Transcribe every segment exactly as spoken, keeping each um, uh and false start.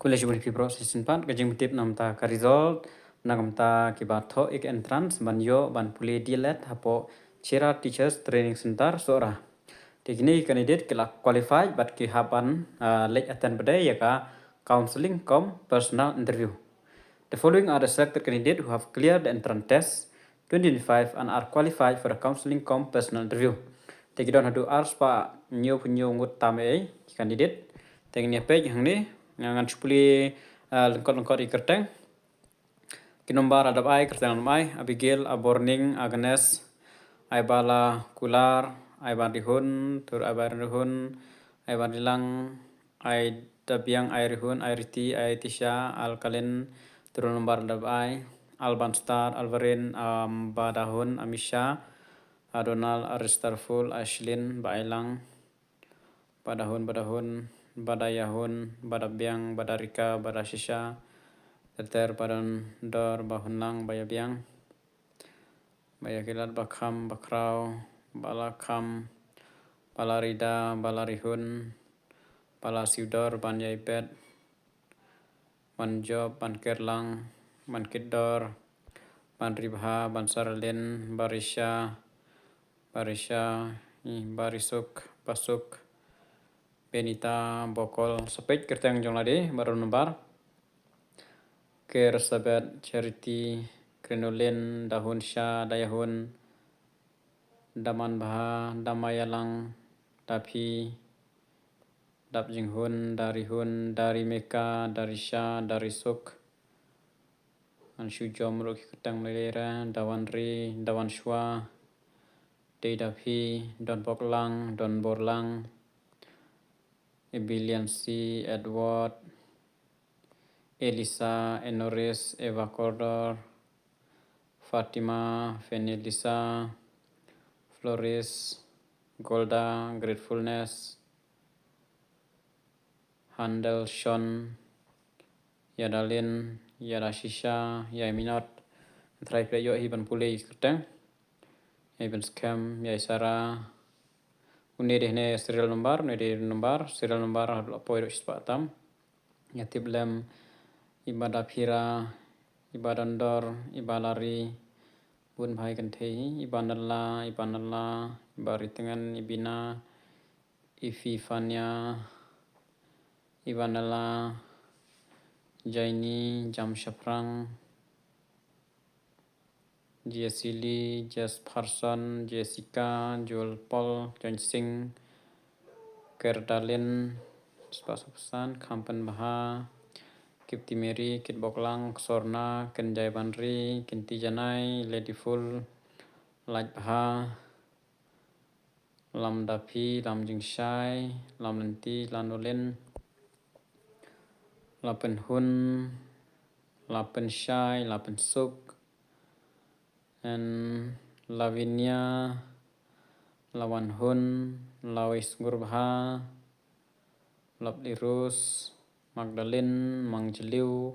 Khublei shibun ïa phi baroh shisien pat. Ka jingpyntip namar ka result namar ki ba thoh ïa ka entrance ban ïoh ban pule D.El.Ed hapoh Cheras Teachers Training Centre, Sohra. Te kine ki candidate ki la qualify bad ki hap ban, ah, leit attend pat de ïa ka counselling cum personal interview. The following are the selected candidate who have cleared the entrance test twenty twenty-five and are qualified for the counselling cum personal interview. Te ki don haduh arspah hynñiewphew hynñiew ngut tam ei ki candidate. Te ngin ïa peit hangne, ngan shu pule, ah, lyngkot lyngkot ïa ki kyrteng. Ki nombar la dap ai, kyrteng la dap ai: Abigail, Aborning, Agnes, Aibala Kular, Aibarihun, Tur Aibarihun, Aibarilang, Aidabiang, Airihun, Airiti, Aitisha, Alkalin, Tur nombar la dap ai, Albanstar, Alvarin, Ambadahun, Amisha, Adonal, Aristarful, Ashlin, Bailang, Badahun, Badahun, Badayahun, Badabiang, Badarika, Badashisha, Terter, Badondor, Bahunlang, Bayabiang, Bayakilat, Bakham, Bakhraw, Balakham, Balarida, Balarihun, Balasiudor, Banyaibet, Banjop, Bankerlang, Bankitdor, Banribha, Bansaralin, Barisha, Barisha, ih, Barisuk, Basuk, Benita, Bokol. Sa peit kyrteng jong lade baroh nombar: Kersabet, Charity, Krenolin, Dahunsha, Dayahun, Damanbha, Damayalang, Daphi, Dapjinghun, Darihun, Darimeka, Darisha, Darisuk. Ngan shu jom ruh ki kyrteng Malay ra: Dawanri, Dawanshwa, Deidaphi, Donboklang, Donborlang, Ebiliansi, Edward, Elisa, Enoris, Eva Cordor, Fatima, Fenelisa, Floris, Golda, Gratefulness, Handel, Shon, Yadalin, Yadashisha, Yaiminot. Trai pyrshah ïoh hi ban pule kyrteng. Ïai pynskhem, Ïaisara. Une dei ne serial number, une dei number, serial number la poi ruh shispah tam. Ïa tip lem, Ibadaphira, Ibadondor, Ibalari, bun bha kynthei, Ibanala, Ibanala, Ibaritngen, Ibina, Ififania, Ivanala, Jaini, Jamshaphrang, Jesili, Jesperson, Jessica, Joel Paul, John Singh, Kerdalin, Spasopsan, Khampan Baha, Kipti Mary, Kitboklang, Sorna, Kenjai Banri, Kinti Janai, Lady Full, Light Baha, Lamdaphi, Lamjingshai, Lamlynti, Lanolin, Lapynhun, Lapynshai, Lapynsuk, and Lavinia, Lawanhun, Lawis Gurbha, Lovely Rose, Magdalene, Mangjliu,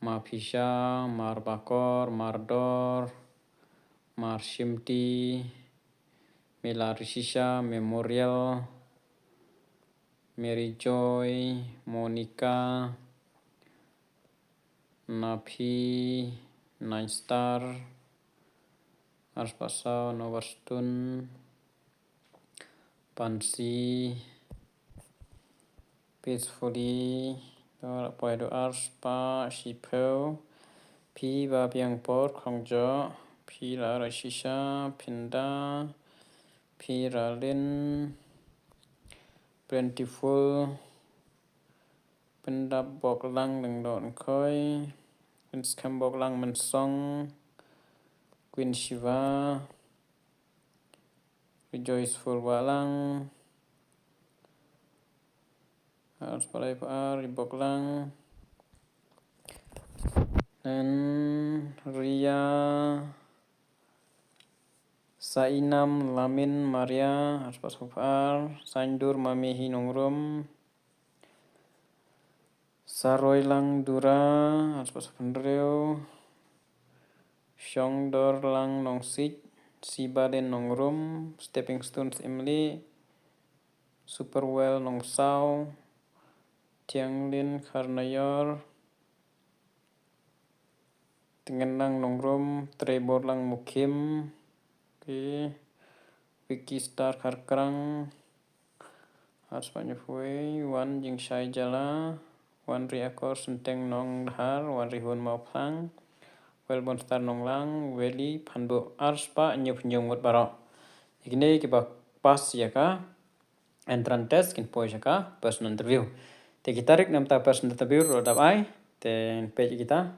Maphisha, Marbakor, Mardor, Marshimti, Milarishisha Memorial, Mary Joy, Monica, Naphi, Nine Star, Arspasau, Noverstone, Pansi, Peacefully, Dor Apoy, Dor Arspah, Shiphew, Phi Babiang Por, Khongjo, Phi Larashisha, Phinda, Phi Ralin, Plentiful, Pyndap Boklang, Lyngdoh Nkhoi, Pynskhem Boklang, Mynsong, Queen Shiva, Rejoiceful Balang, Arspah Laiphew Ar, Boklang, and Ria Sainam Lamin Maria, Arspah Sopar, Saindur Mamihi Nongrum, Saroilang Dura, Arspah Sophundreu, Shongdorlang Nongsik, Sibadin Nongrum, Stepping Stones Imli, Superwell Nongsau, Chianglin Kharnayor, Tngenang Nongrum, Treborlang Mukim, okay. Vicky Star Kharkrang, Hars Panyufui, Wan Jingshai Jala, Wan Ri Akor Senteng Nong Dhar, Wan Ri Hun Mawphang, Welbon Star Nonglang, Weli Phanbo, Hars Panyufui Nyungmut Baro. Ikine kiba pass ïa ka entrance test kin poi sha ka personal interview. Te ki tarik namta personal interview ruh dap ai, te peit kita.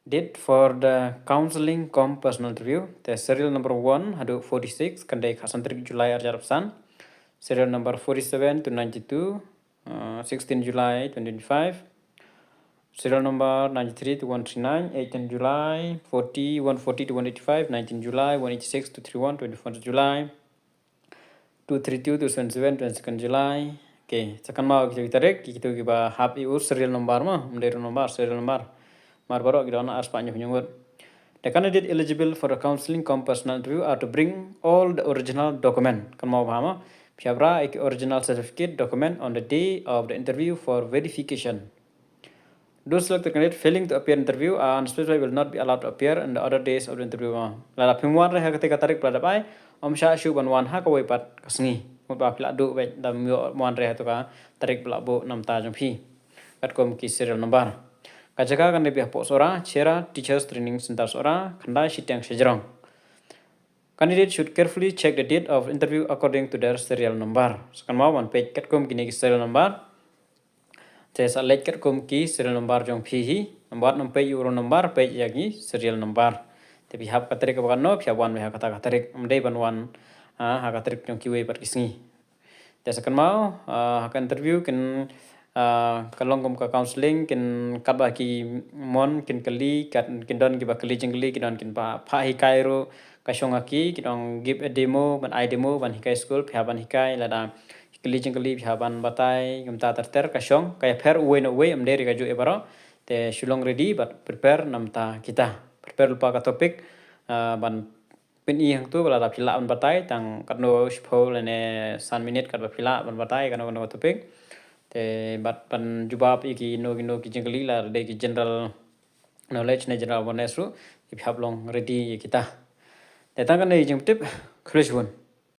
Date for the counseling cum personal interview. Te serial number one haduh forty-six, kan dei khatsan tarik July arhajar arphew san. Serial number forty-seven to ninety-two, uh, sixteen July twenty twenty-five. Serial number ninety-three to one three nine, eighteen July, forty, one forty to one eighty-five, nineteen July, one eighty-six to thirty-one, twenty-fourth July, two thirty-two to seven seven, twenty-second July. Okay, sa kynmaw kito ki tarik, kito kiba hap ïa u serial number mo, ym dei roll number, serial number. Namar baroh ki don ar spah hynñiew phew hynñiew ngut. The candidate eligible for the counseling cum personal interview are to bring all the original document. Kynmaw bha mo, phi hap rah ïa ki original certificate document on the day of the interview for verification. Those selected candidate failing to appear interview are unspecified will not be allowed to appear in the other days of the interview. Lada phim wan re ha kata ka tarik ba la dep ai, ym shah shuh ban wan ha kawei pat ka sngi. Mut ba phi la duh beit da ym wan re ha kata ka tarik ba la buh namta jong phi. Katkum ki serial number. Ka jaka kan dei beit hapoh Sohra, Chera, Teachers Training Center Sohra, khyndai shiteng shajrong. Candidate should carefully check the date of interview according to their serial number. Sa kynmaw ban peit katkum kine ki serial number. Te sa leit katkum ki serial number jong phi hi. Namar ym peit ïa u roll number, peit ïa ki serial number. Te phi hap ka tarik kaba katno, phi hap wan beit ha kata ka tarik. Ym dei ban wan, ah, ha ka tarik jong kiwei pat ki sngi. Te sa kynmaw, ah, ha ka interview kin, ah, ka long kum ka counseling, kin katba ki mon kin kylli, kat kin don kiba kylli jingkylli, kin don kin ba phah hikai ruh ka shong ha ki, kin ong give a demo, ban ai demo, ban hikai skul, phi hap ban hikai, lada kylli jingkylli phi hap ban batai, kumta ter ter ka shong, ka ïapher uwei na uwei, ym dei re ka juh ïa baroh. Te shu long ready bad prepare namta kita. Prepare lypa ka topic, ah, ban pyni hangto ba lada phi lah ban batai tang katno, shiphew lane san minit katba phi lah ban batai kano kano ka topic. Te bad ban jubab ïa kino kino ki jingkylli lada dei ki general knowledge ne general awareness ruh, phi hap long ready ïa kita. Te tang kane jingtip, khublei shibun.